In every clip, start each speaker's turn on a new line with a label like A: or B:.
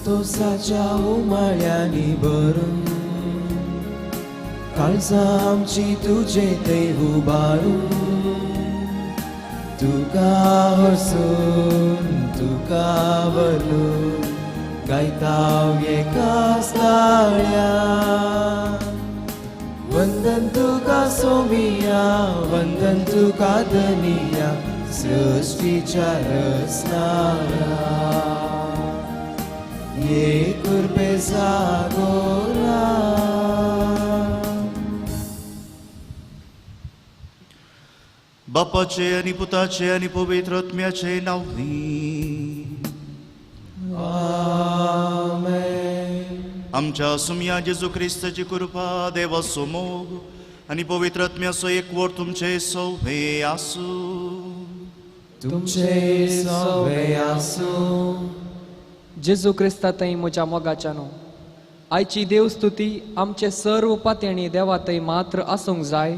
A: संतोसाच्या उमाळ्यांनी भरून काळजां आमची तुजे थंय उबारून तुका हरसून तुका वरून गायता एकाच ताळ्या. वंदन तुका सोमिया, वंदन तुका धनिया, सृष्टीच्या रचणारा. ये कृपे जागोरा.
B: बापाचे आनी पुताचे आनी पवित्र आत्म्याचे नांव.
A: आमेन.
B: आमच्या सुमया जेजू क्रिस्ताची कृपा, देवाचो मोग आनी पवित्र आत्म्याचो एकवट तुमचे सौभे आसूं.
A: तुमचे सवे आसूं.
C: जेजू क्रिस्ता थंय म्हज्या मोगाच्यानो, आयची देवस्तुती आमचे सर्व पातयणी देवा थंय मात्र आसूंक जाय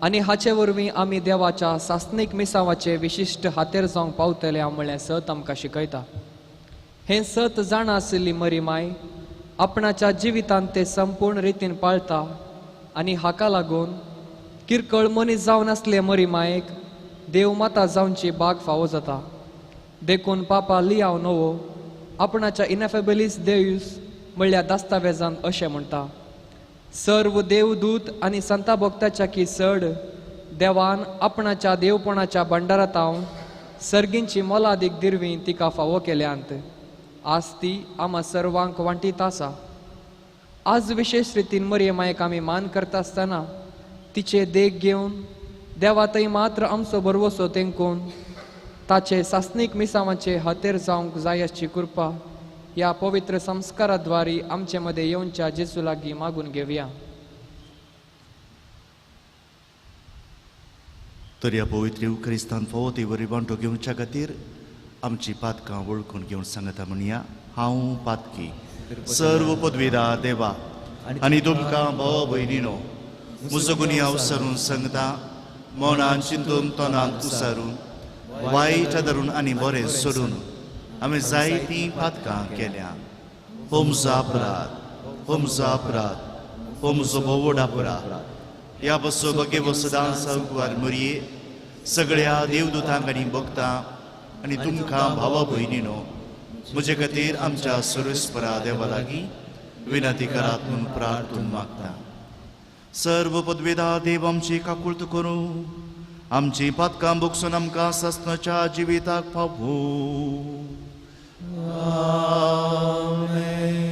C: आनी हाचे वरवीं आमी देवाच्या सासणीक मिसावाचे विशिश्ट हातेर जावंक पावतले म्हळ्ळें सत आमकां शिकयता. हें सत जाणा आशिल्ली मरी माय आपणाच्या जिवितांत ते संपूर्ण रितीन पाळता आनी हाका लागून किरकोळ मनीस जावन आसले मरी मायेक देव माता जावची बाग फावो जाता. देखून पापा लियाव नवो आपणाच्या इनएफेबलीस देयूस म्हणल्या दस्तावेजान अशें म्हणटा, सर्व देवदूत आनी संता भक्ताच्या की चड देवान आपणाच्या देवपणाच्या भंडारांत सर्गींची मोलादीक दिरवी तिका फावो केल्यांत. आज ती आमा सर्वांक वांटीत आसा. आज विशेश रितीन मरये मायेक आमी मान करता आसतना तिचे देख घेवन देवा थंय मात्र आमचो भरवसो तेंकून ताचे सासणीक मिसावाचे हातेर जावंक जाय आसची कृपा ह्या पवित्र संस्काराद्वारी आमचे मदें येवच्या जेजू लागीं मागून घेवया.
B: तर ह्या पवित्र क्रिस्तान फावो ते वरी वांटो घेवच्या खातीर आमची पातकां वळखून घेवन सांगता म्हणया, हांव पातकी सर्व पदवीदा देवा आनी तुमकां भाव भयणीनो म्हजो गुन्यांव सरून सांगता, मनान चिंतून तोंडान उसारून वायट धरून आनी बरें सोडून आमी जायतीं पातकां केल्या. हो म्हजो अपराध, हो म्हजो अपराध, हो म्हजो भोवड अपराध. ह्या बसो बगे सदां सावकार मुरये सगळ्या देवदूतांक आनी भक्तां आनी तुमकां भावा भयणीनो म्हजे खातीर आमच्या सुरेस्परा देवा लागीं विनंती करात म्हूण प्रार्थून मागता. सर्व पदवेदा देव आमची काकुळत करूं, आमची पातकां भोगसून आमकां सासणाच्या जिविताक पावूं.
A: आमेन.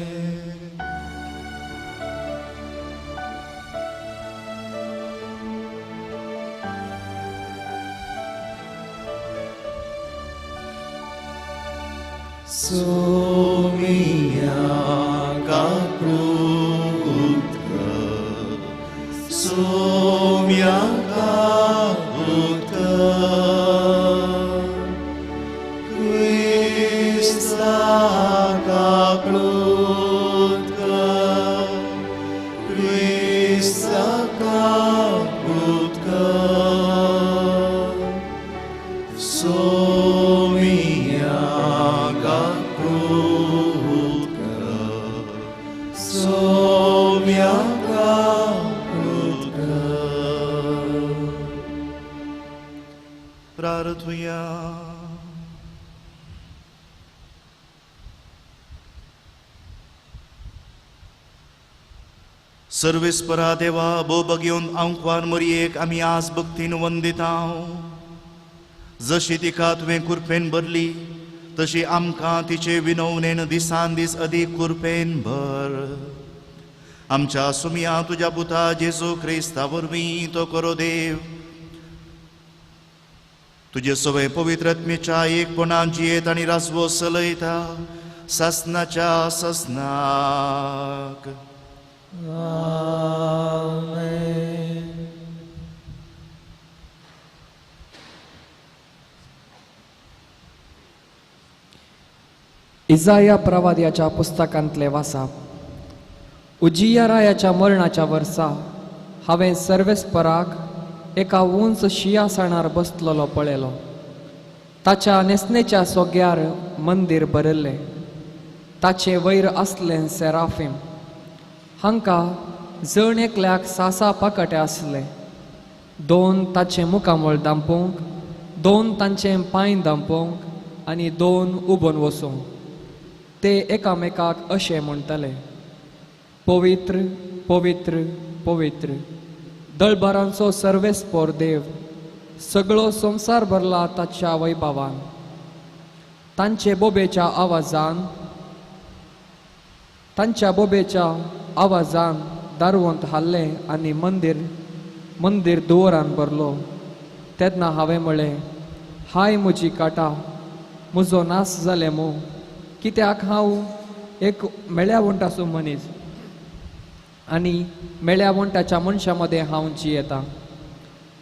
A: सोमिया काकूत कर, सोमिया काकूत कर, क्रिस्ता काकूत कर, क्रिस्ता काकूत कर, सोमिया काकूत कर, सोम्या काकूत कर.
B: प्रार्थुया. सर्वेस्परा देवा बोब घेवन आंकवार मरयेक आमी आज भक्तीन वंदिता. जशी तिका तुवें कुरपेन भरली तशी आमकां तिचे विनवणेन दिसान दीस अदीक कुरपेन भर. आमच्या सुमया तुज्या पुता जेजू क्रिस्ता वरवीं तो करो देव तुजे सवय पवित्र आत्मेच्या एकपणान जियेत आनी राजवो चलयता सासनाच्या सासनाक.
A: आमेन.
C: इजाया प्रवाद्याच्या पुस्तकांतले वासाप. उजिया रायाच्या मरणाच्या वर्सा हांवें सर्वेस्पराक एका उंच शिंयासणार बसलेलो पळयलो. ताच्या न्हेसणेच्या सोग्यार मंदीर भरिल्लें. ताचे वयर आसलें सेराफीम. हांकां जण एकल्याक सासा पाकाटे आसले. 2 ताचें मुखामळ दांपोवंक, 2 तांचे पांय दांपोवंक आनी 2 उबोन वचूंक. ते एकामेकाक अशें म्हणटाले, पवित्र पवित्र पवित्र दळबारांचो सर्वेस्पोर देव, सगळो संवसार भरला ताच्या वैभवान. तांचे बोबेच्या आवाजान तांच्या बोबेच्या आवाजान दारवंत हाल्लें आनी मंदीर मंदीर दुवरान भरलो. तेन्ना हांवें म्हळें, हाय म्हजी काटा, म्हजो नास जालें मू, कित्याक हांव एक मेळ्या वण्टाचो मनीस आनी मेळ्या वण्टाच्या मनशां मदें हांव जियेतां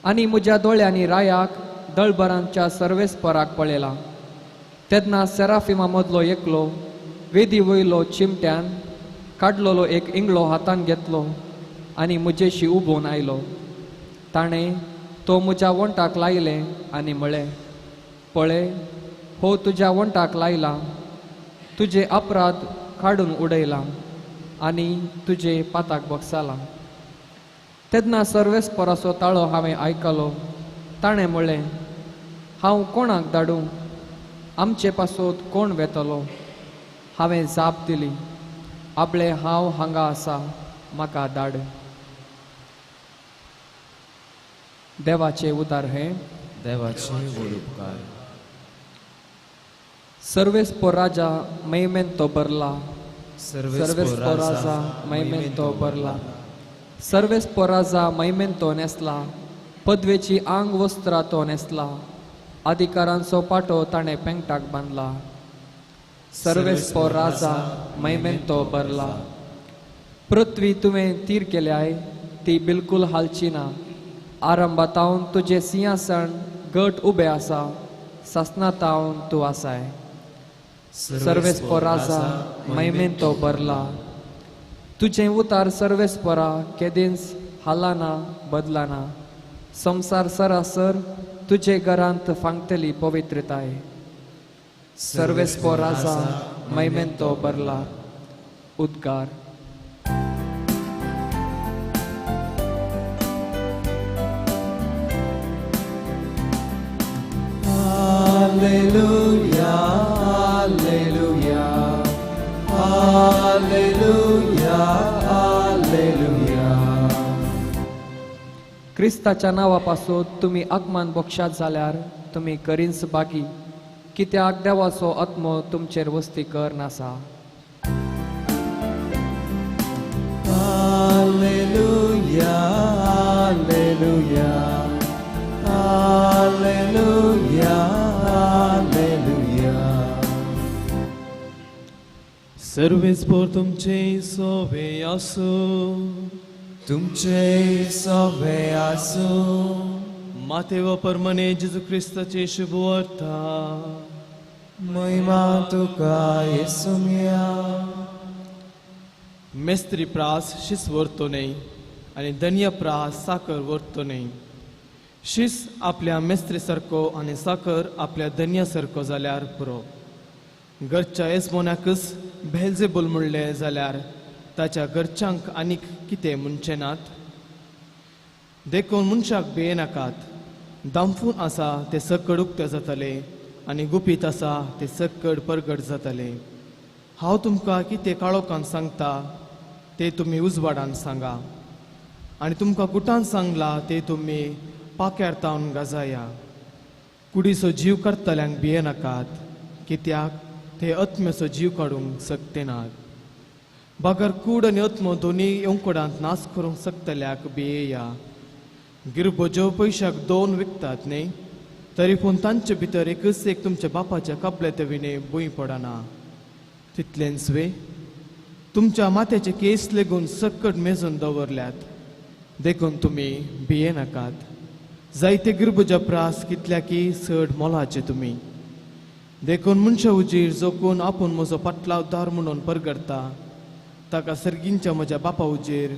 C: आनी म्हज्या दोळ्यांनी रायाक दळबरांच्या सर्वेस्पराक पळयला. तेन्ना सेराफिमा मदलो एकलो वेदी वयलो चिमट्यान काडलेलो एक इंगळो हातान घेतलो आनी म्हजेशी उबोवन आयलो. ताणें तो म्हज्या वण्टाक लायलें आनी म्हळें, पळय, हो तुज्या वण्टाक लायला, तुजे अपराध काडून उडयला आनी तुजे पाताक बगसाला. तेन्ना सर्वेस्पराचो ताळो हांवें आयकलो. ताणें म्हळें, हांव कोणाक धाडूं? आमचे पासत कोण वेतलो? हांवें जाप दिली, आपले हांव हांगा आसा, म्हाका धाड. देवाचे उतार हें.
A: देवाचे व्हड उपकार.
C: सर्वेस्पोर राजा महिमेन तो भरला, सर्वेस्पोर राजा महिमेन तो भरला, सर्वेस्पोर राजा महिमेन तो न्हेसला, पदवेची आंग वस्त्रां तो न्हेसला, अधिकारांचो पाटो ताणें पेंगटाक बांदला. सर्वेस्पोर राजा महिमेन तो भरला. पृथ्वी तुवें तीर केल्याय, ती बिलकूल हालची ना. आरंभातावन तुजें सिंहासन गट उबें आसा, सासनातावन तूं आसाय. सर्वेस्पोर राजा महिमेन तो भरला. तुजें उतार सर्वेस्पोरा केदींच हालाना बदलाना. संवसार सरासर तुजे घरांत फांगतली पवित्रताय. सर्वेस्पोर राजा महिमेन तो भरला. उद्गार.
A: Alleluia, Alleluia, Alleluia, Alleluia.
C: क्रिस्ताच्या नांवा पासून तुमी आगमन बक्षात जाल्यार तुमी करींच बागी, कित्याक देवाचो आत्मो तुमचेर वस्ती कर NASA.
A: Alleluia, Alleluia, Alleluia, Alleluia.
D: सर्वेस्पोर तुमचे सोवे आसूं,
A: तुमचे सोवे आसूं.
D: मातेव परमने जेजू क्रिस्ताचे शुभ वार्ता.
A: महिमा तुका येसुमिया.
D: मेस्त्री प्रास शीस व्हरतो न्हय आनी धनिया प्रास साकर व्हरतो न्हय. शीस आपल्या मेस्त्री सारको आनी साकर आपल्या धनिया सारको जाल्यार पुरो. घरच्या येजमानाकच बेल्जेबूल म्हणलें जाल्यार ताच्या घरच्यांक आनीक कितें म्हणचें नात. देखून मनशाक भियेनाकात. दामफून आसा तें सक्कड उक्तें जातलें आनी गुपीत आसा तें सक्कड परगट जातलें. हांव तुमकां कितें काळोखान सांगता तें तुमी उजवाडान सांगा आनी तुमकां गुटान सांगलां तें तुमी पाक्यार तावन गाजाया. कुडीचो जीव करतल्यांक भियेनाकात, कित्याक ते आत्म्याचो जीव काडूंक शकते नात. बगर कूड आनी आत्मो दोनी येवकोडांत नाश करूंक शकतल्याक भियेया. गिरबोज्यो पयशाक 2 विकतात न्ही, तरी पूण तांचे भितर एकच एक तुमच्या बापाच्या कपले विणे भूंय पडना. तितलेंच वे, तुमच्या माथ्याचे केस लेगून सक्कट मेजून दवरल्यात. देखून तुमी भियेनाकात. जायते गिरबुजा प्रास कितल्याकी चड मोलाचे तुमी. देखून मनशा उजीर जो कोण आपूण म्हजो पाटलावदार म्हणून परगडता ताका सर्गींच्या म्हज्या बापा उजीर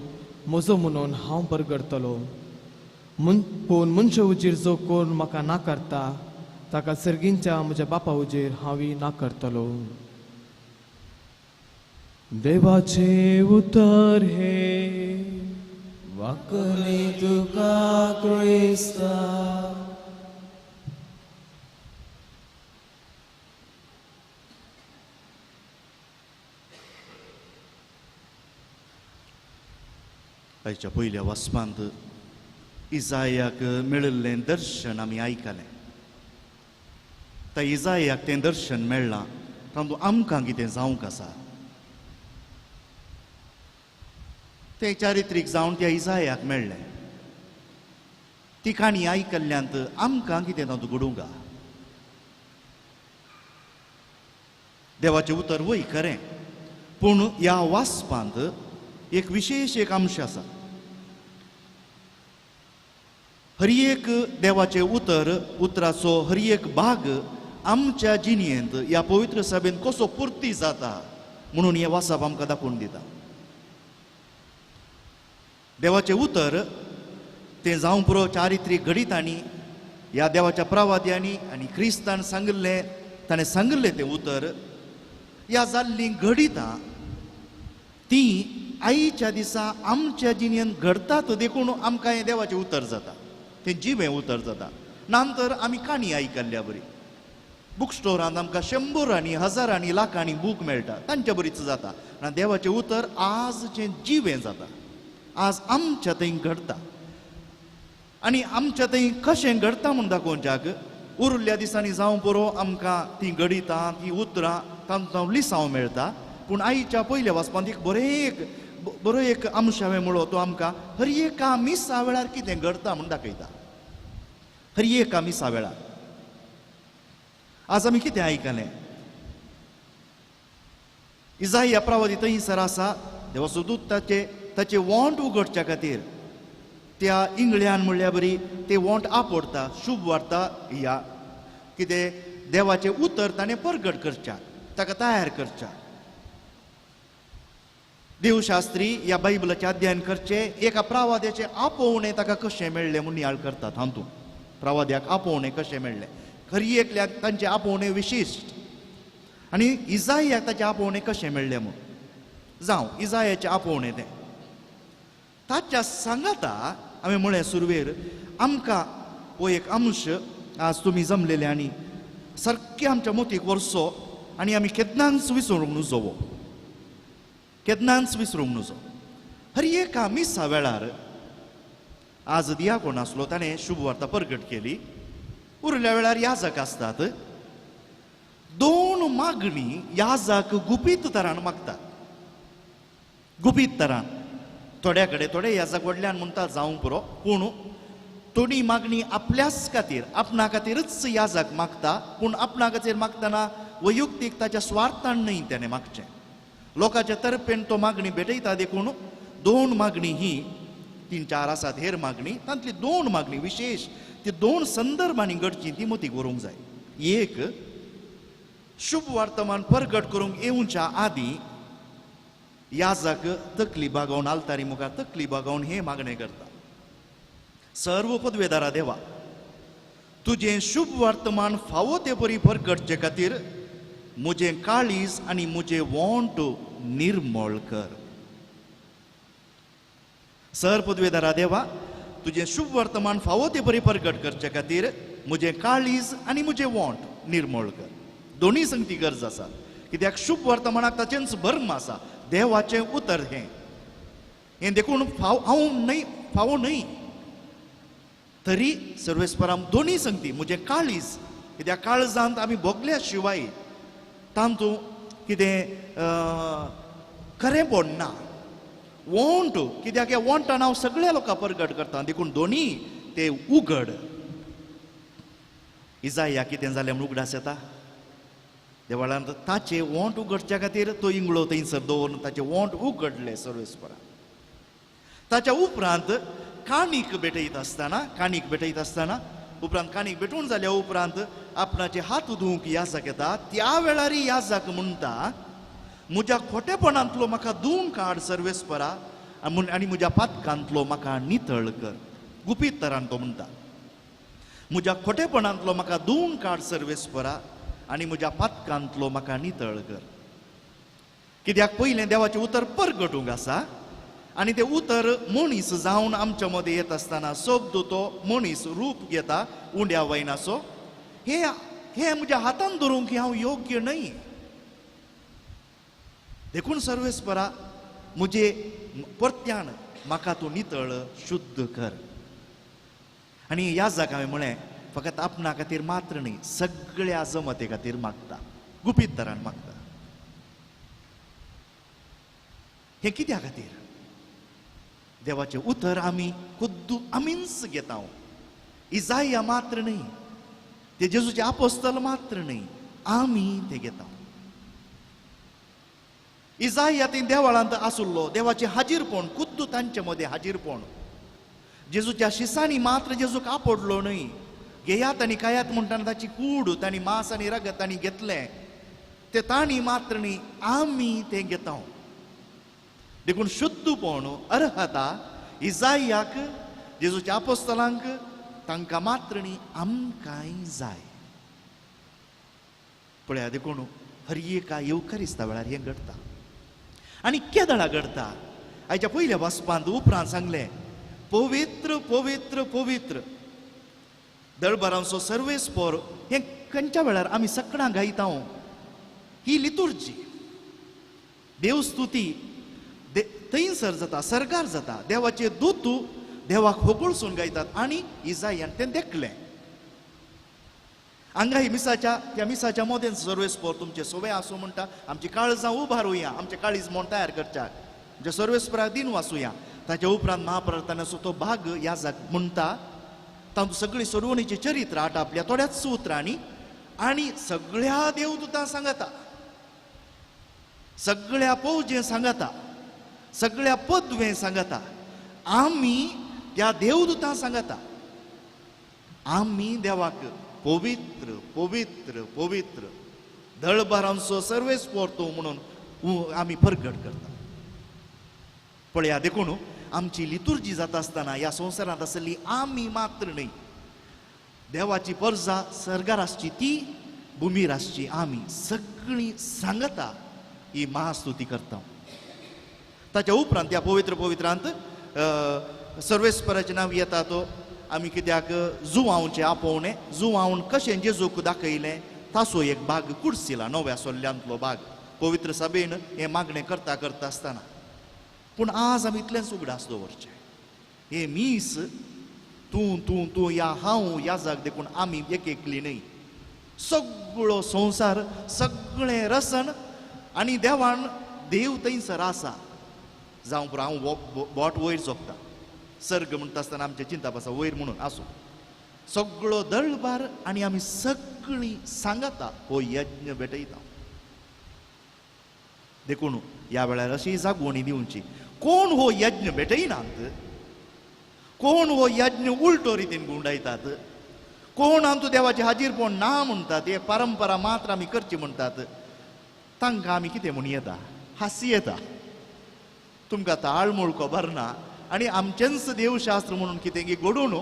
D: म्हजो म्हणून हांव परगडतलो. पूण मनशा उजीर जो कोण म्हाका नाकारता ताका सर्गींच्या म्हज्या बापा उजीर हांवूय नाकारतलो. देवाचे उतर हे
A: वाकली तुका क्रिस्ता.
B: आयच्या पयल्या वाचपांत इजायाक मेळिल्लें दर्शन आमी आयकलें. त्या इजायाक तें दर्शन मेळ्ळां तातूंत आमकां कितें जावंक आसा तें चारित्रीक जावन त्या इजायाक मेळ्ळें. ती काणी आयकल्ल्यांत आमकां कितें तातूंत घडूंक. देवाचें उतर वय खरें, पूण ह्या वाचपांत एक विशेश एक अंश आसा. हर एक देवाचें उतर, उतराचो हर एक भाग आमच्या जिणेंत ह्या पवित्र सभेंत कसो पुर्ती जाता म्हणून हें वाचप आमकां दाखोवन दिता. देवाचें उतर तें जावं पुरो चारित्रीक घडितांनी ह्या देवाच्या प्रवाद्यांनी आनी क्रिस्तान सांगिल्लें, ताणें सांगिल्लें तें उतर, ह्या जाल्लीं घडितां तीं आयच्या दिसा आमच्या जिणेंत घडतात देखून आमकां हें देवाचें उतर जाता, तें जिवें उतर जाता. नंतर आमी काणी आयकल्ल्या बरी बूक स्टोरांत आमकां शंबरांनी हजारांनी लाखांनी बूक मेळटा, तांच्या बरीच जाता. ना देवाचें उतर आजचें जिवें जाता, आज आमच्या थंय घडता. आनी आमच्या थंय कशें घडता म्हूण दाखोवच्याक उरिल्ल्या दिसांनी जावं पुरो आमकां तीं घडितां, तीं उतरां तांकां लिसांव मेळटा. पूण आयच्या पयल्या वाचपांत एक बरो एक अंश हांवें म्हणलो तो आमकां हर एका मिसा वेळार कितें घडता म्हूण दाखयता. हर एका मिसा वेळार आज आमी कितें आयकलें? इजाया प्रवादी थंयसर आसा, देवाचो दूत ताचे वोंट उगडच्या खातीर त्या इंगळ्यान म्हणल्या बरी ते वोंट आपडता, शुभ वार्ता ह्या कितें देवाचें उतर ताणें परगट करच्याक, ताका तयार करच्याक. देवशास्त्री ह्या बायबलाचें अध्ययन करचें, एका प्रवाद्याचें आपोवणें ताका कशें मेळ्ळें म्हूण नियाळ करतात. हातूंत प्रवाद्याक आपोवणें कशें मेळ्ळें, खरी एकल्याक तांचें आपोवणें विशिश्ट आनी इजायाक ताचें आपोवणें कशें मेळ्ळें म्हूण. जावं इजायाचें आपोवणें तें ताच्या सांगाता हांवें म्हळें सुरवेर आमकां हो एक अंश आज तुमी जमलेले आनी सारकें आमच्या मोतीक व्हरचो आनी आमी केन्नाच विसरूंक नुजो, हो केन्नाच विसरूंक नुजो. हर एका मिसा वेळार आज दियाकोण आसलो ताणें शुभ वार्ता परगट केली, उरल्या वेळार याजक आसतात. दोन मागणी याजक गुपीत तरान मागतात, गुपीत तरान. थोड्या कडेन थोडे याजक व्हडल्यान म्हणटा जावंक पुरो, पूण थोडी मागणी आपल्याच खातीर, आपणा खातीरच याजक मागता. पूण आपणा खातीर मागतना वैयक्तीक ताच्या स्वार्थान न्हय तेणें मागचें, लोकांच्या तर्फेन तो मागणी भेटयता. देखून दोन मागणी ही तीन चार आसात हेर मागणी, तांतली दोन मागणी विशेश ती दोन संदर्भांनी घडची ती मतीक व्हरूंक जाय. एक, शुभ वर्तमान परगट करूंक येवच्या आदीं याजक तकली बागोवन आल्तारी मुखार तकली बागोवन हें मागणें करता, सर्व पदवेदारा देवा तुजें शुभ वर्तमान फावो ते परी परगटचे खातीर म्हजें काळीज आनी म्हजें वोंट निर्मळ कर. सर पदवेदारा देवा तुजें शुभ वर्तमान फावो ते परी परगट करचे खातीर म्हजें काळीज आनी म्हजें वोंट निर्मळ कर. दोनूय संगती गरज आसा, कित्याक शुभ वर्तमानाक ताचेंच भर्म आसा, देवाचें उतर हें हें देखून फाव हांव न्हय, फावो न्हय तरी सर्वेस्पराम दोनूय संगती म्हजें काळीज, कित्याक काळजांत आमी भोगल्या शिवाय तांतू कितें खरेंपण ना. वोंट कित्याक ह्या वोंटान हांव सगळ्या लोकां परगट करता, देखून दोनूय ते उगड. इजाया कितें जालें म्हूण उगडास येता, देवळांत ताचे वोंट उगडच्या खातीर तो इंगळो थंयसर दवरून ताचे वोंट उगडले सर्वेस्परान. ताच्या उपरांत काणीक भेटयत आसतना, काणीक भेटयत आसतना उपरांत काणीक भेटून जाल्या उपरांत आपणाचे हात धुवंक याजक येता, त्या वेळार याजक म्हणटा म्हज्या खोटेपणांतलो म्हाका धुवन काड सर्वेस्परा आनी म्हज्या पातकांतलो म्हाका नितळ कर. गुपीत तरान तो म्हणटा म्हज्या खोटेपणांतलो म्हाका धुवन काड सर्वेस्परा आनी म्हज्या पातकांतलो म्हाका नितळ कर. कित्याक पयलें देवाचें उतर परगटूंक आसा आनी तें उतर मनीस जावन आमच्या मदें येत आसतना शब्द तो मनीस रूप घेता उंड्या वयनाचो. हे हे म्हज्या हातान धरूंक हांव योग्य न्हय. देखून सर्वेस्परा म्हजे परत्यान म्हाका तूं नितळ शुद्ध कर. आनी ह्या जाका हांवें म्हळें फकत आपणा खातीर मात्र न्हय, सगळ्या जमते खातीर मागता, गुपीत तरान मागता. हें कित्या खातीर? देवाचें उतर आमी खुद्दू आमीच घेता. इजाया मात्र न्हय, ते जेजूचे आपोस्तल मात्र न्हय, आमी ते घेता. इजाया ती देवळांत आसुल्लो, देवाचें हाजीरपण खुद्दू तांचे मदें हाजीरपण. जेजूच्या शिसांनी मात्र जेजूक आपडलो न्हय, घेयात आनी खायात म्हणटाना ताची कूड तांणी मांस आनी रगत तांणी घेतलें, ते तांणी मात्र न्हय, आमी तें घेता. देखून शुद्धपण अर्हता इजायाक जेजूच्या आपोस्तलांक तांकां मात्र न्हय, आमकांय जाय. पळया देखून हर एका येवकारिस्ता वेळार हें घडटा. आनी केदळा घडटा? आयच्या पयल्या वाचपांत उपरांत सांगलें पवित्र पवित्र पवित्र दळबरांचो सर्वेस्पोर. हें खंयच्या वेळार आमी सकडां गायता? ही लितुर्जी देवस्तुती थंयसर जाता, सरकार जाता. देवाचे दूत देवाक होगुळसून गायतात आनी इजायान तें देखलें. हांगा ही मिसाच्या त्या मिसाच्या मोदेन सर्वेस्पोर तुमचे सोवे आसूं म्हणटा, आमची काळजां उबारुया, आमचें काळीज म्हण तयार करच्याक आमच्या सर्वेस्पराक दिन वाचुया. ताच्या उपरांत महाप्रार्थनाचो तो भाग ह्या जाग म्हणटा, तातूंत सगळी सोडवणीचें चरित्र आटापल्या थोड्याच उतरांनी आनी सगळ्या देवदूतां सांगता, सगळ्या पौजे सांगता, सगळ्या पदवे सांगता, आमी त्या देवदूतां सांगता, आमी देवाक पवित्र पवित्र पवित्र दळबारांचो सर्वेस्पोर तूं म्हणून आमी परगट करता. पळया देखून आमची लितुर्जी जाता आसतना ह्या संवसारांत आसली आमी मात्र न्हय, देवाची परजा सर्गार आसची ती भुमीर आसची आमी सगळीं सांगता ही महास्तुती करता. ताच्या उपरांत त्या पवित्र पवित्रांत सर्वेस्पराचें नांव येता तो आमी कित्याक जुवांवचें आपोवणें, जुवावन कशें जेजूक दाखयलें ताचो एक भाग कुडसिला नव्या सोल्ल्यांतलो भाग पवित्र सभेन हें मागणें करता करता आसतना. पूण आज आमी इतलेंच उगडास दवरचें, हें मीस तूं तूं तूं या हांव ह्या जाग देखून आमी एक एकली न्हय, सगळो संवसार सगळें रसन आनी देवान देव थंयसर आसा. जावं पुरो हांव बोट वयर जोखता, सर्ग म्हणटा आसतना आमचें चिंतप आसा वयर म्हणून आसूं, सगळो दळबार आनी आमी सगळीं सांगता हो यज्ञ भेटयता. देखून ह्या वेळार अशी जागवणी दिवची, कोण हो यज्ञ भेटयनात, कोण हो यज्ञ उलटो रितीन गुंडायतात, कोण आमचो देवाचें हाजीरपण ना म्हणटात, हे परंपरा मात्र आमी करची म्हणटात, तांकां आमी कितें म्हूण येता, हांशी येता. तुमकां ताळमूळ खबर ना आनी आमचेंच देवशास्त्र म्हणून कितें की घडोवन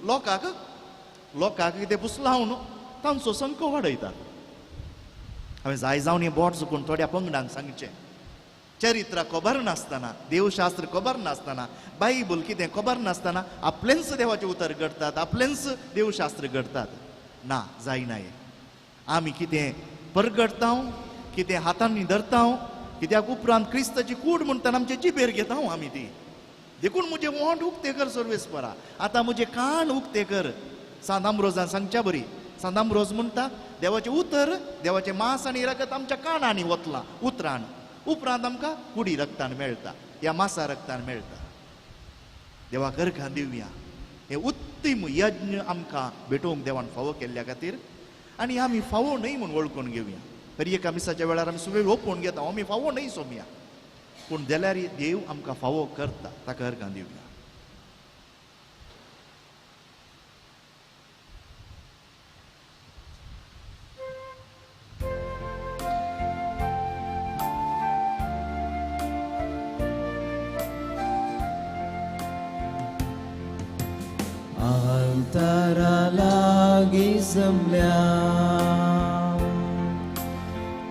B: लोकांक लोकांक कितें पुसलावन तांचो संको वाडयतात. हांवें जाय जावन हें बोट चुकून थोड्या पंगडांक सांगचें, चरित्र खबर नासतना, देवशास्त्र खबर नासतना, बायबल कितें खबर नासतना आपलेंच देवाचें उतर घडटात, आपलेंच देवशास्त्र घडटात. ना, जायना हें. आमी कितें परगडटा, कितें हातांनी धरता, कित्याक उपरांत क्रिस्ताची कूड म्हणटाना आमचे जिबेर घेता आमी ती. देखून म्हजें ओंठ उक्तें कर सर्वेस्परा, आतां म्हजें कान उक्तें कर. सांत आंब्रोजान सांगच्या बरी, सांत आंब्रोज म्हणटा देवाचें उतर, देवाचें मांस आनी रगत आमच्या कानांनी वतलां उतरान, उपरांत आमकां कुडी रगतान मेळटा, ह्या मासा रगतान मेळटा. देवाक अर्घां दिवया, हें उत्तम यज्ञ आमकां भेटोवंक देवान फावो केल्ल्या खातीर आनी आमी फावो न्हय म्हूण वळखून घेवया. हर एका मिसाच्या वेळार आमी सुवे ओपून घेता, आमी फावो न्हय सोमया, पूण जाल्यार देव आमकां फावो करता, ताका अर्घां दिवया.
A: आल्तारा लागीं जमल्या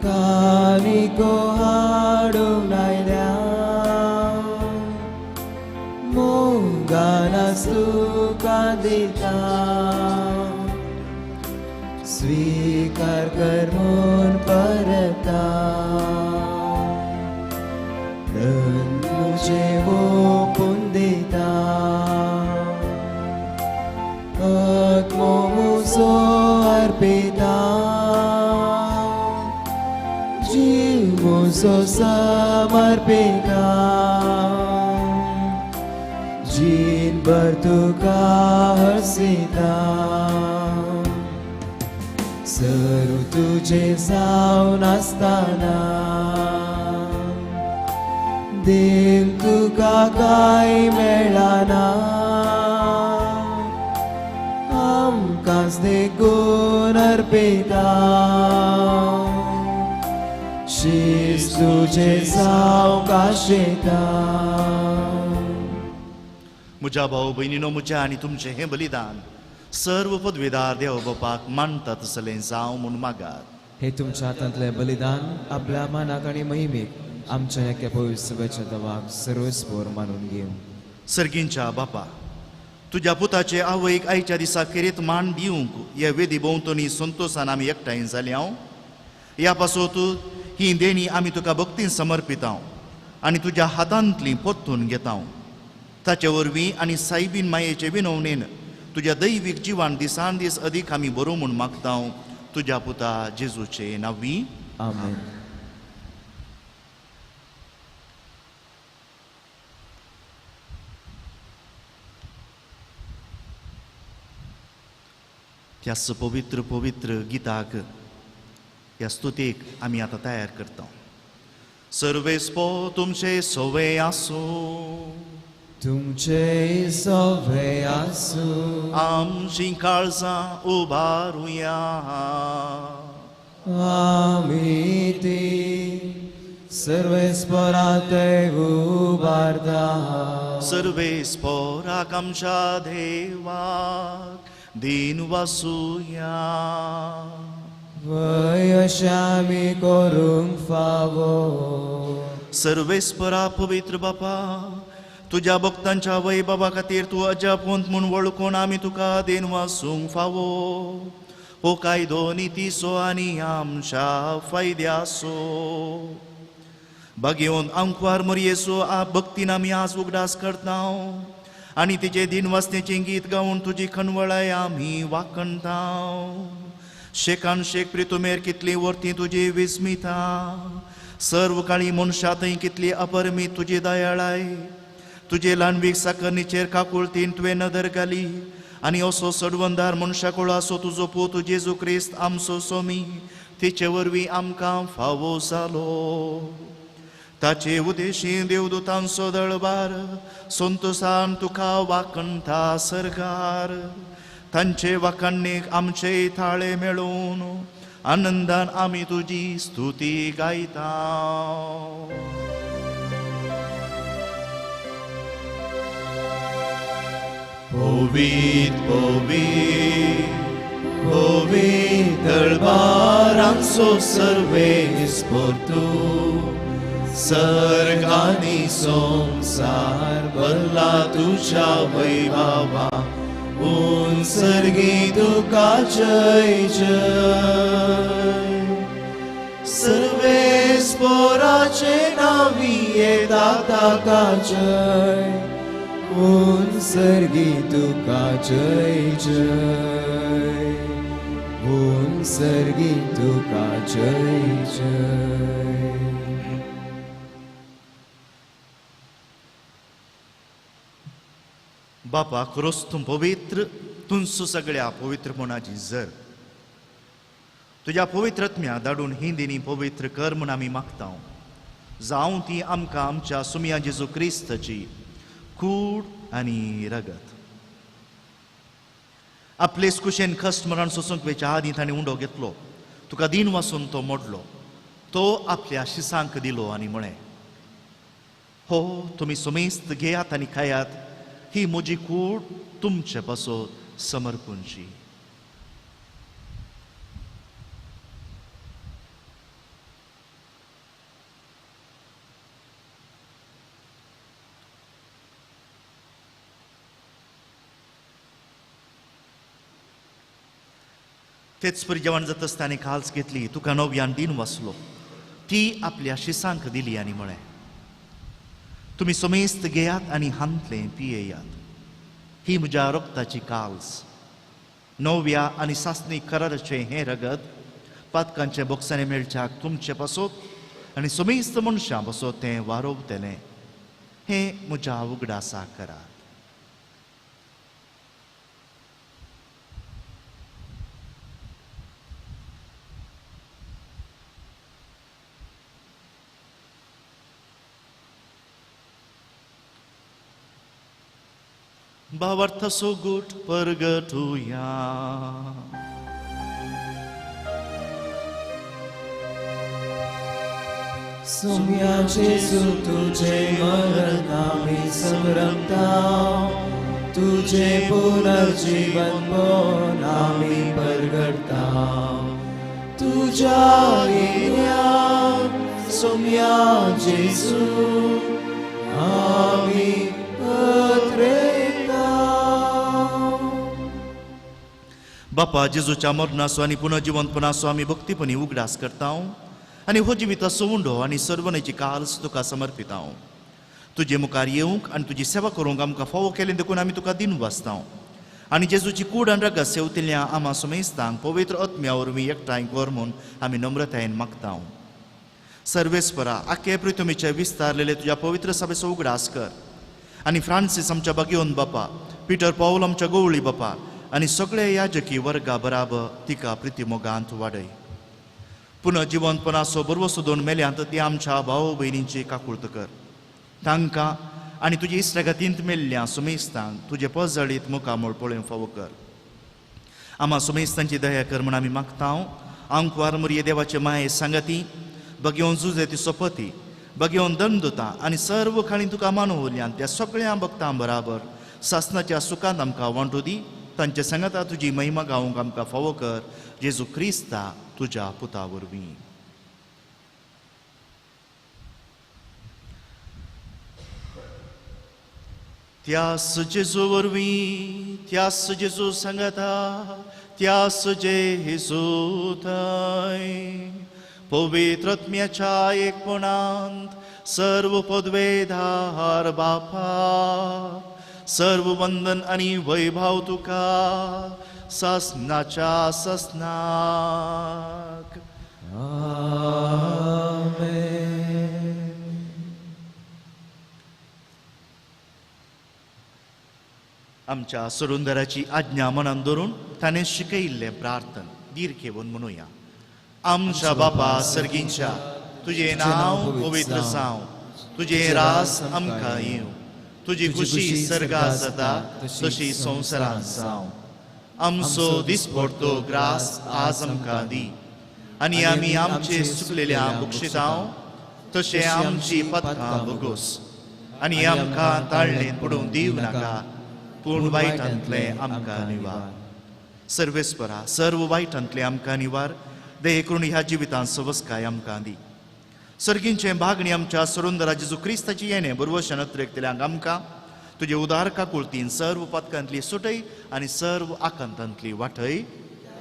A: कानिको हाडूंक नायल्या मोगान तुका दिता स्वीकार कर म्हूण परता तुझे ओपून दिता आत्मो म्हजो अर्पिता जीव म्हजो समर्पिता जीणभर तुका हरसिता सर्व तुझे जावन आसतना देव तुका काय मेळना आमकांच देखून अर्पिता शीस तुझे सावकाशेता.
B: म्हज्या भाव भयणीनो, म्हज्या आनी तुमचें हें बलिदान सर्व पदवेदार देव बापाक मानता तसलें जावं म्हूण मागात.
A: हे तुमच्या हातांतलें बलिदान आपल्या मानाक आनी महिमेक आमच्या एका पवित्र सभेच्या दवाक सर्वस्पोर मानून घेवं.
B: सर्गींच्या बापा, तुज्या पुताचे आवयक आयच्या दिसा खेरीत मान दिवंक ह्या वेदी भोंवतणी संतोशान आमी एकठांय जाल्या. ह्या पासत ही देणी आमी तुका भक्तीन समर्पितां आनी तुज्या हातांतली परतून घेता. ताचे वरवीं आनी सायबीन मायेचे विनवणेन तुज्या दैवीक जिवान दिसान दीस अदीक आमी बरो म्हूण मागता. तुज्या पुता जेजूचे नांवी
A: आमेन.
B: त्याच पवित्र पवित्र गिताक ह्या स्तुतीक आमी आतां तयार करता. सर्वेस्पो तुमचे सवे आसूं,
A: तुमचे सवे आसूं.
B: आमची काळजां उबारुया,
A: आमी ती सर्वेस्परात उबारता.
B: सर्वेस्पराक आमच्या देवाक दिन वासुया,
A: वय अशें आमी करूंक फावो.
B: सर्वेस्परा पवित्र बापा, तुज्या भक्तांच्या वय बाबा खातीर तूं अजापवंत म्हूण वळखून आमी तुका देन वासूंक फावो. हो कायदो नितीचो आनी आमच्या फायद्याचो. बागेवन आंकवार मरयेचो आ भक्तीन आमी आज उगडास करता आनी तिचे दिनवासनेचें गीत गावन तुजी खणवळाय आमी वाखणता. शेकान शेक प्रितुमेर कितली वर्ती तुजी विस्मिता, सर्व काळी मनशा थंय कितली अपरमीत तुजी दयाळाय. तुजे ल्हानवीक साकरणीचेर काकुळतीन तुवें नदर घाली आनी असो सडवंदार मनशा कुळाचो तुजो पूत जेजू क्रिस्त आमचो सोमी तिचे वरवीं आमकां फावो जालो. ताचे उदेशी देवदूतांचो दळबार संतोसान तुका वाखणता सरकार. तांचे वाखाणणेक आमचे थाळे मेळून आनंदान आमी तुजी स्तुती गायता. पवित्र पवित्र पवित्र दळबारांचो सर्वेस्पोर तूं, सर्ग आनी संवसार भरला तुज्या वैभवा, उंच सर्गी तुका जय जय. सर्वेस्पोराचे नांवी येता ताका जय, उंच सर्गी तुका जय जय, उंच सर्गी तुका जय जय. बापा क्रोस तूं पवित्र, तुंसो सगळ्या पवित्रपणाची जर तुज्या पवित्र आत्म्या धाडून ही दिनी पवित्र कर म्हूण आमी मागता. जावं ती आमकां आमच्या सुमया जेजू क्रिस्ताची कूड आनी रगत. आपलेच कुशेन कश्ट मरण सोसूंक वेच्या आदीं ताणें उंडो घेतलो, तुका दीन वासून तो मोडलो, तो आपल्या शिसांक दिलो आनी म्हळें, हो तुमी सुमेस्त घेयात आनी खायात, ही म्हजी कूड तुमचे पासत समर्पूंची. तेच परी जेवण जातच ताणें काल्स घेतली, तुका नव्यान दिन वाचलो, ती आपल्या शिसांक दिली आनी म्हळें, तुमी समेस्त घेयात आनी हांतलें पियेयात. ही म्हज्या रक्ताची काल्स, नव्या आनी सासणी कराराचें हें रगत पातकांच्या बोक्सांनी मेळच्याक तुमचे पासत आनी समेस्त मनशां पासत तें वारोवतलें. हें म्हज्या उगडासा करात. भावार्थाचो गूट परगटुया.
A: सोम्या जेजू तुझे मरण आमी समरमता, तुझे पुनर्जीवन म्हूण आमी परगटता. तुज्या येण्या सोम्या जेजू आमी पत्रेता.
B: बापा, जेजूच्या मरणाचो आनी पुनर्जिवंतपणाचो आमी भक्तीपणी उगडास करता आनी हो जिविताचो उंडो आनी सर्वनेची काल्स तुका समर्पिता. तुजे मुखार येवंक आनी तुजी सेवा करूंक आमकां फावो केलें देखून आमी तुका दिन वाचता आनी जेजूची कूड आनी रगत सेवतिल्ल्या आमा समेस्तांक पवित्र आत्म्या वरवीं एकठांय कर म्हूण आमी नम्रतायेन मागता. सर्वेस्परा, आखे पृथ्वीचे विस्तारलेले तुज्या पवित्र सभेचो उगडास कर आनी फ्रांसीस आमच्या बागेवन बापा, पिटर पावल आमच्या गवळी बापा आनी सगळे याजकी वर्गा बराबर तिका प्रितीमोगांत वाडय. पुनः जिवंतपणाचो बरवसो दोन मेल्यांत ती आमच्या भाव भयणींची काकुळत कर. तांकां आनी तुजे इश्टागतींत मेल्ल्या सुमेस्तांक तुजे पजळीत मुखामळ पळोवंक फावो कर. आमा सुमेस्तांची दया कर म्हूण आमी मागता. आंकवार मुरये देवाचे माये सांगाती बगेवन जुजे ती सोपती बगेवन दंदुता आनी सर्व खाणी तुका मानवल्यान त्या सगळ्या भक्तां बराबर सासनाच्या सुखांत आमकां वांटू दी. तांचे सांगाता तुजी महिमा गावंक आमकां फावो कर, जेजू क्रिस्ता तुज्या पुता वरवीं. त्यास जेजू वरवीं, त्यास जेजू सांगाता, त्यास जेजू थंय पवित्र आत्म्याच्या एकपणांत सर्व पदवेधार बापा, सर्व वंदन आनी वैभव तुका सासनाच्या सासनाक.
A: आमेन.
B: आमच्या सरुंदराची आज्ञा मनान धरून ताणें शिकयिल्लें प्रार्थन धीर घेवन म्हणुया. आमच्या बापा सर्गींच्या, तुजें नांव पवित्र जावं, तुजें रास आमकां येवं, तुजी खुशी सर्गात जाता तशी संवसारांत जावं. आमचो दिसपडतो ग्रास आज आमकां दी आनी आमी आमचे चुकलेल्या बक्षितांव तशें आमची पथकां भोगोस आनी आमकां ताळ्ळें पडूंक दिवं नाका, पूण वायटांतलें आमकां निवार. सर्वेस्परा, सर्व वायटांतलें आमकां निवार, दये करून ह्या जिवितांत सवस्काय आमकां दी. सर्गींचें भागणी आमच्या सरुंदरा जेजू क्रिस्ताची येणें बरवशान अत्रेकतल्यांक आमकां तुजे उदार काकुळतीन सर्व पातकांतली सुटय आनी सर्व आकांतांतली वाटय.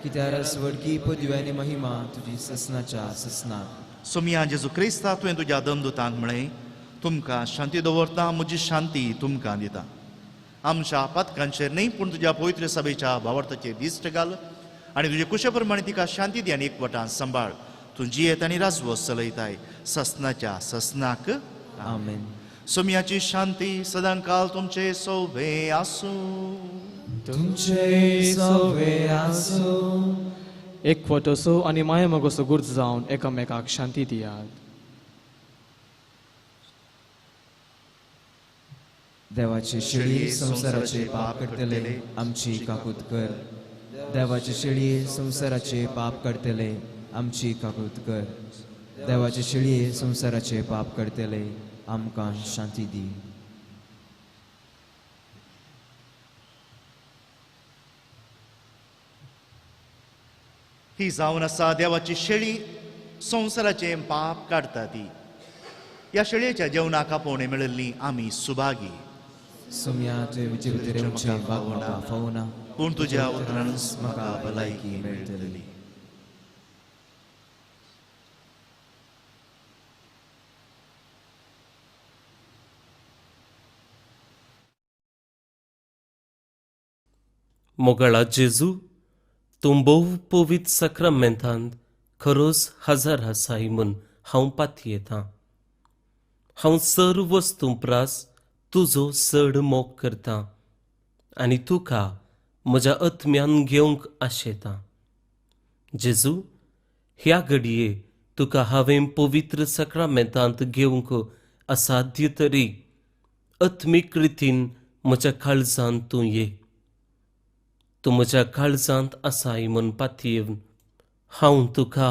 A: कित्याक स्वर्गी पदवी आनी महिमा तुजी ससनाच्या ससनाक.
B: सोमिया जेजू क्रिस्ता, तुवें तुज्या दमदुतांक म्हळें, तुमकां शांती दवरता, म्हजी शांती तुमकां दिता. आमच्या पातकांचेर न्हय पूण तुज्या पवित्र सभेच्या भावार्थाचेर दिश्ट घाल आनी तुजे कुशे प्रमाणे तिका शांती दी आनी एकवटान सांबाळ. तूं जियेत आनी राजवस चलयताय ससनाच्या ससनाक.
A: आमेन.
B: सोमियाची शांती सदांकाल तुमचे सोवे आसूं.
A: तुमचे सोवे आसूं.
D: एकवट असो आनी माया मोगाचो गुर्ज जावन एकामेकाक शांती दियात.
A: देवाचे शेळये संवसाराचे पाप काडटले आमची काकूत कर. देवाचे शेळये संवसाराचे पाप काडटले आमची काकूत कर. देवाचे शेळये संवसाराचे पाप काडटले आमकां शांती दी.
B: ही जावन आसा देवाची शेळी, संवसाराचें पाप काडटा ती. ह्या शेळयेच्या जेवणाक आपोवणें मेळिल्ली आमी सुभागी.
A: सोम्या, तुवें म्हजे भितर येवचें भाग म्हाका फावना,
B: पूण तुज्या उतरानच म्हाका भलायकी मेळटली.
E: मोगाळा जेजू, तूं भोव पवित्र साक्रामेंतांत खरोच हजर आसाय म्हूण हांव पातयेतां. हांव सर्व वस्तूं प्रास तुजो चड मोग करतां आनी तुका म्हज्या आत्म्यान घेवंक आशेतां. जेजू, ह्या घडये तुका हांवें पवित्र साक्रामेंतांत घेवंक असाध्य तरी आत्मीक रितीन म्हज्या काळजांत तूं ये. तूं म्हज्या काळजांत आसाय म्हूण पातयेवन हांव तुका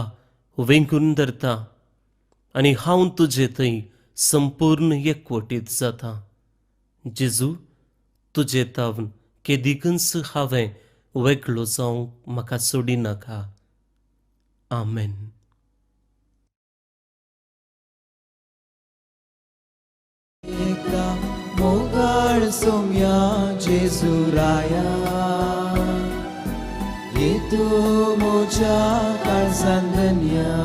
E: वेंगून धरता आनी हांव तुजे थंय संपूर्ण एकवटीत जाता. जेजू, तुजे तावन केदिकूच हांवें वेगळो जावंक म्हाका सोडिनाका. आमेन.
A: मोगाळ सोम्या जेजू राया, ये तूं म्हज्या काळजान धन्या,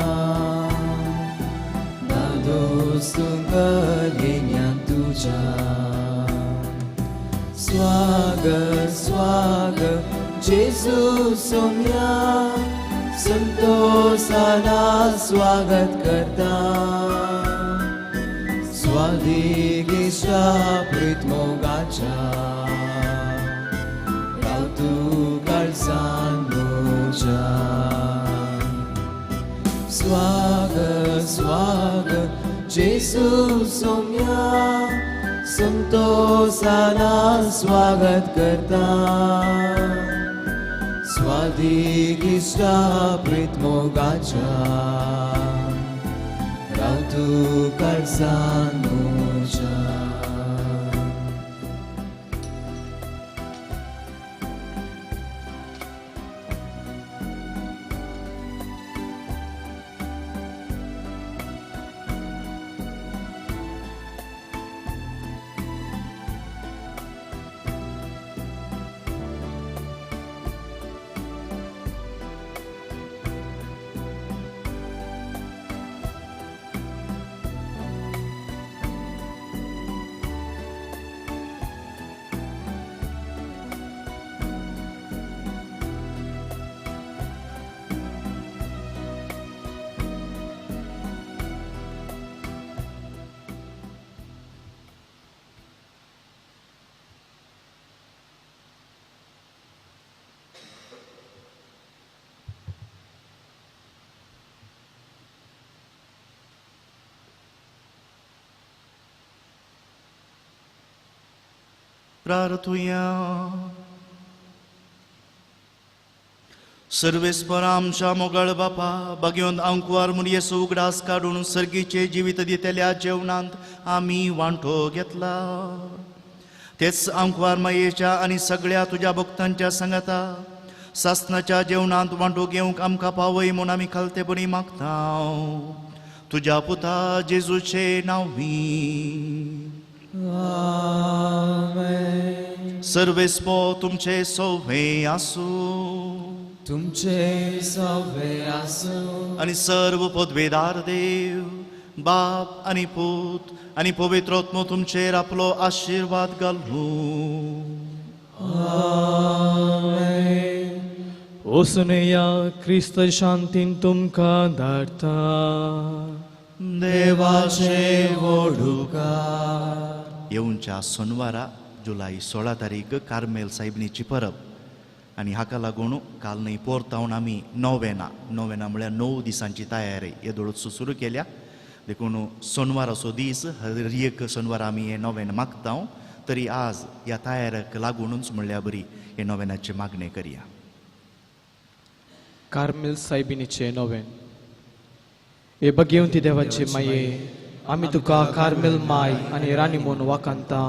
A: नादोस तुमकां तुज्या. स्वागत स्वागत जेजू सोम्या, संतोषाना स्वागत करता. स्वादिगेशा प्रीत मोगाच्या, राव तूं काळजान म्हज्या. स्वागत स्वागत जेजू सोम्या, संतोषाना स्वागत करता. स्वादिगेशा प्रीत मोगाच्या, राव तूं काळजान म्हज्या.
B: प्रार्थुया. सर्वेस्पर आमच्या मोगाळ बापा, बागेवन आंकवार म्हूण येसू उगडास काडून सर्गीचे जिवीत दितल्या जेवणांत आमी वांटो घेतला. तेच आंकवार मायेच्या आनी सगळ्या तुज्या भक्तांच्या सांगाता सासनाच्या जेवणांत वांटो घेवंक आमकां पावय म्हूण आमी खालतेपणी मागता. तुज्या पुता जेजूचे नांवी.
A: आमेन.
B: सर्वेस्पो तुमचे सोवे आसूं.
A: तुमचे सोवे आसूं.
B: आनी सर्व पदवेदार देव बाप आनी पूत आनी पवित्र आत्मो तुमचेर आपलो आशिर्वाद घालूं.
A: आमेन.
D: वचुनया क्रिस्त शांतीन तुमकां धाडटा.
A: देवाचे व्हडुकार.
B: येवच्या सोनवारा जुलय 16 तारीख कार्मेल सायबिणीची परब आनी हाका लागून काल न्हय पोरतावन आमी नोवेना, नोवेना म्हळ्यार 9 दिसांची तयारी येदोळच सुरू केल्या. देखून सोनवाराचो दीस हर एक सोनवार आमी हें नोवेन मागता, तरी आज ह्या तयारेक लागूनच म्हणल्यार बरी हे नोवेनाची मागणें करया.
D: कार्मेल सायबिणीचें नोवेन. हे भगवंती देवाचे माये, आमी तुका कार्मेल माय आनी राणी म्हूण वाखाणता.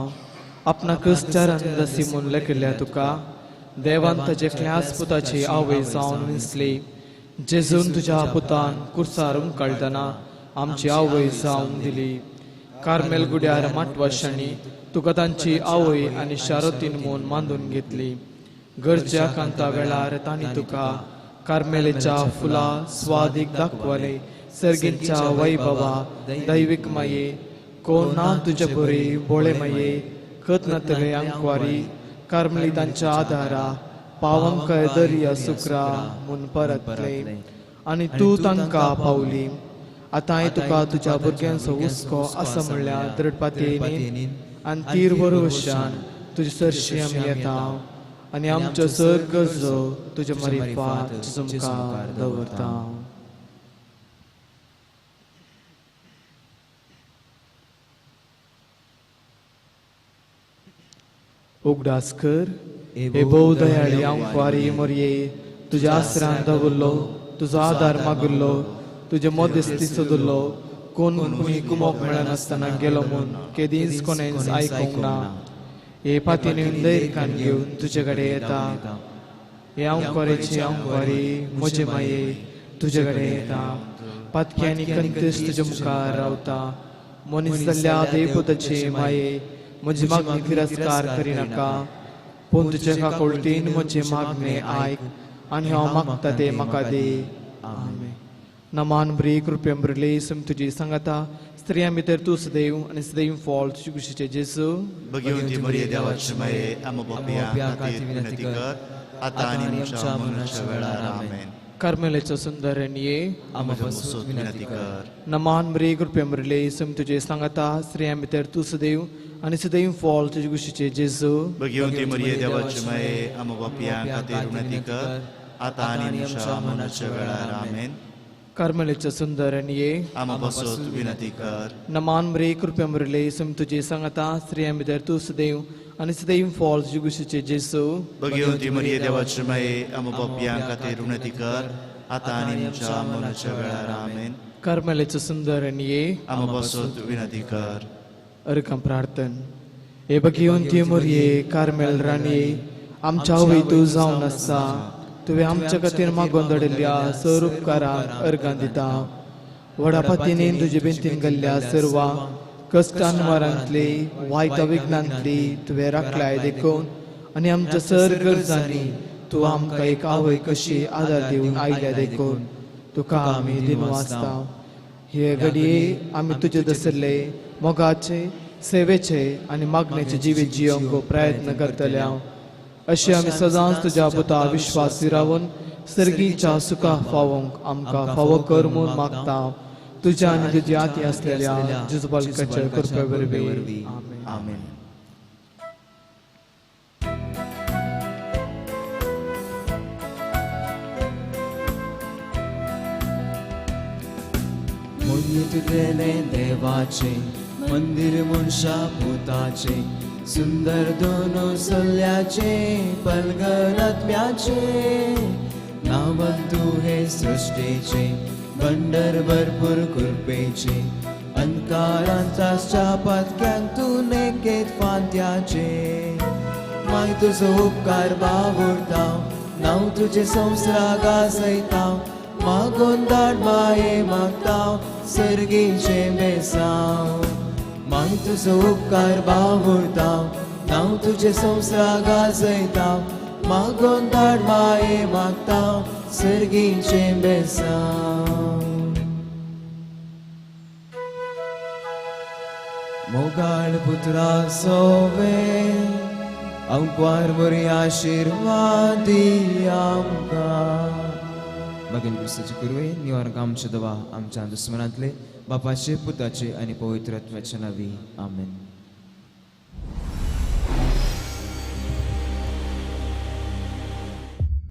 D: आपणा क्रिस्तान दसी म्हूण लेखिल्ल्या तुका देवान ताजे क्लास पुताची आवय जावन विंचली. जेजून तुज्या पुतान कुर्सार उमकाळटना आमची आवय जावन दिली. कार्मेल गुड्यार माटवाशांनी तुका तांची आवय आनी शारोतीन म्हूण मांदून घेतली. गरज्या कांता वेळार तांणी तुका कार्मेलेच्या फुलां स्वादीक दाखवले. सर्गींच्या वैभवा दैवीक माये कोण ना तुजे बरी बोळे माये खत नातले आंकवारी कार्मेलितांच्या आदारा पावंकय दर्या सुक्रा म्हूण परतले आनी तूं तांकां पावली. आतांय तुका तुज्या भुरग्यांचो हुस्को आसा म्हणल्यार दृढपातयेन आनी तीर भरवशान तुजे सरशी आमी येता आनी आमच्यो सर गरजो तुजे मारिफात तुजे मुखार दवरता. उगडास कर हे भोव दयाळी आंकवारी मोरये, तुज्या आसरान दवरलो, तुजो आदार मागिल्लो, तुजे मध्यस्थी सोदलो. कोण कोणी कुमोक मेळनासतना गेलो म्हूण केदींच कोणेंच आयकूंक ना. हे पातीन धैर्यान घेवन तुजे कडेन येता. हे आंकवारीची आंकवारी म्हजे माये तुजे कडेन येता. पातकी आनी कंतीस तुजे मुखार रावता. मनीस जाल्ल्या देवपुताचे माये म्हजी मागणी तिरस्कार करिनाका, पूण तुजे काकुळटीन म्हजें मागणें आयक आनी हांव मागता तें म्हाका दी. आमेन. नमान ब्री कृपेन भरिल्ली सम तुजी सांगाता, स्त्रियां भितर तूं सदैव आनी सदैव फळ तुजे कुशीचें जेजू.
B: भगवंती मरिये देवाची माये आमकां पापयां खातीर विनंती कर आतां आनी आमच्या मरणाच्या वेळार. आमेन.
D: कार्मेलेचो सुंदर ये
B: आमकां पासून विनंती कर.
D: नमान ब्री कृपेन भरिल्ली सम तुजे सांगाता, स्त्रियां भितर तूं सदैव आनी सदैव फळ तुजे कुशीचें जेजू.
B: भगवंती मरिये देवाची माये आमकां पापयां खातीर विनंती कर आतां आनी आमच्या मरणाच्या वेळार. आमेन.
D: कार्मेलेचो सुंदर ये
B: आमकां पासून विनंती कर.
D: नमान ब्री कृपेन भरिल्ली सम तुजे सांगाता, स्त्रियां भितर तूं सदैव आनी सदैव फळ तुजे कुशीचें जेजू.
B: भगवंती मरिये देवाची माये आमकां पापयां खातीर विनंती कर आतां आनी आमच्या मरणाच्या वेळार. आमेन.
D: कार्मेलेचो सुंदर ये
B: आमकां पासून विनंती कर.
D: अर्घ प्रार्थन. हे भगवंती मरिये कार्मेल राणये, आमच्या आवय तूं जावन आसा. तुवें आमच्या खातीर मागून धाडिल्ल्या सर उपकाराक अर्घां दिता. व्हडा पातीन तुजे बेंतीन घाल्ल्या सर्वा कश्टानवारांतली वायट विघ्नांतली तुवें राखलाय देखून आनी आमच्या सर गरजांनी तूं आमकां एक आवय कशी आदार दिवन आयल्या देखून तुका आमी दिनवासता. हे घडये आमी तुजे दसरले मोगाचे सेवेचे आनी मागण्याचे जिवीत जियोंक प्रयत्न करतले. अशें आमी सदांच तुज्या पुता विश्वासी रावन सर्गीच्या सुखा फावोंक आमकां फावो कर म्हूण मागता. तुज्या आनी तुजी आती आसलेल्या जेजू बालकाच्या कृपे वरवीं.
B: आमेन.
A: तुगेले देवाचे मंदिर मनशा पुताचे सुंदर दोनो सल्ल्याचे पलगन आत्म्याचे नावन तूं हे सृष्टीचे भंडर भरपूर कृपेचे अंधकारांच्या पातक्यांक तूं नेकेत फांत्याचे. माय तुजो उपकार बावुरता नांव तुजें संवसारा गाजयता मागून धाड माये मागता सर्गीचें बेसांव. माय तुजो उपकार बावुरता नांव तुजें संवसारा गाजयता मागून धाड माये मागता सर्गीचें बेसांव. मोगाळ पुत्रा सोवे अंकवार बरी आशिर्वाद दी आमकां. मागील क्रिस्ताचे कुरवे निवारक आमचे दवा आमच्या दुस्मनांतले बापाचे पुताचे आनी पवित्र आत्म्याच्या नांवी. आमेन.